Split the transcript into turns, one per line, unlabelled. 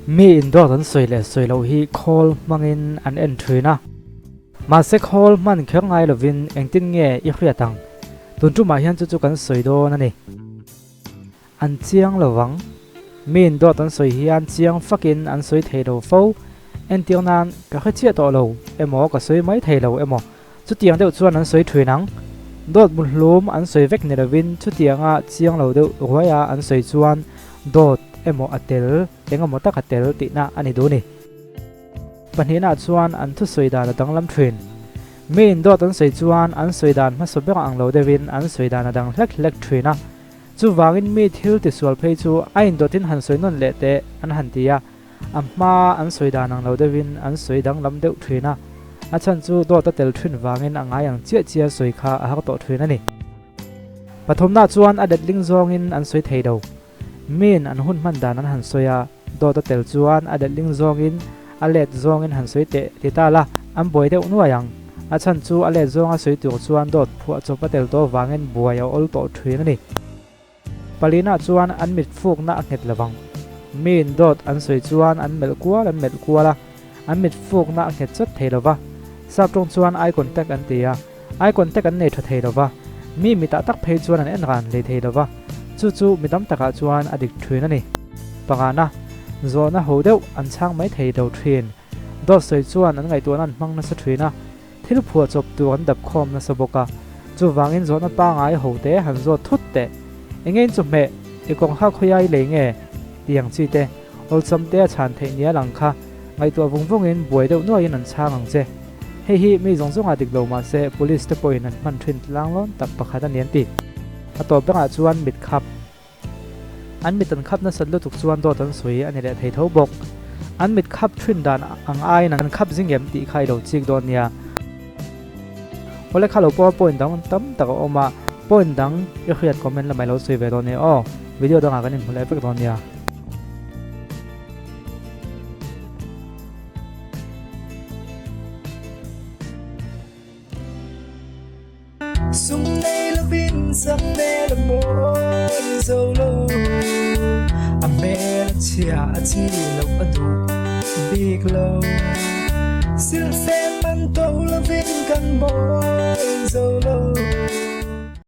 Mi in dawt an sawi leh sawi loh hi khawl hmangin an en thin a. Mahse khawl hman kher ngai lovin engtin nge i hriat ang? Tun tumah hian chu chu kan sawi dawn a ni. An chiang lo vang. Mi in dawt an sawi hian chiang fakin an sawi thei lo fo. Entir nan ka hre chiah tawh lo emaw ka sawi mai thei lo emaw chutiang deuh chuan an sawi thin ang. Dawt muhlum an sawi vek ni lovin chutianga chiang lo deuh ruaia an sawi chuan dawt emaw a tel engemaw tak a tel tihna a ni duh ni. Pahnihna chuan an thusawi dan a danglam thin. Mi in dawt an sawi chuan an sawi dan hmasa ber ang lo deuhin an sawi dan a dang hlek hlek thin a. Chuvangin mi thil tisual phei chu a indawtin han sawi nawn leh teh an han ti a, a hma an sawi dan ang lo deuhin an sawi danglam deuh thin a. A chhan chu dawt a tel thin vangin a ngai ang chiah chiah sawi kha a har tawh thin a ni. Pathumna chuan a letling zawngin an sawi thei lo. Miin an hun hman dan an han sawi a, dawt a tel chuan a letling zawngin a let zawngin han sawi teh ti ta la, an buai deuh nuai ang. A chhan chu a let zawnga sawi tur chuan dawt phuah chawp a tel tawh vangin buai a awl tawh thin a ni. Palina chuan an mit fukna a nghet lo vang. Miin dawt an sawi chuan an melh kual an melh kual a, an mit fukna a nghet chawt thei lo va. Sap tawng chuan eye contact an ti a. Eye contact an nei tha thei lo va, mi mitah tak phei chuan an en ran hlei thei lo va, chu chu mi tam takah chuan a dik thin a ni. Pangana, zawhna ho deuh an chhang mai thei lo thin. Dawt sawi chuan an ngaihtuahna an hmang nasa thin a, thil phuah chawp tur an dap khawm nasa bawk a, chuvangin zawhna pangai ho te han zawt thut teh. Enge in chawhmeh, i kawng kha khawia i lei nge? tih ang chi te, awlsam te a chhan theih nia lang kha ngaihtuah vung vungin buai deuh nuaiin an chhang ang che. Hei hi mi zawng zawngah dik lo mah se police te pawhin an hman thin tlang lawn tak pakhat a ni an ti. A tawp bangah chuan mit khap. An mit an khap nasat lutuk chuan dawt an sawi a ni leh thei tho bawk. An mit khap thin dan ang aiin an khap zing em tih kha i lo chik dawn nia. Awle kha lo pawh point dang tam tak a awm a, point dang i hriat comment lamah i lo sawi ve dawn nia aw. Video dangah kan inhmu leh vek dawn nia.
Sum nei lovin sak hmel a mawi zo lo, a hmel a chhia a chi loh a duh bik lo. Silhfen man to lovin kan mawi zo lo.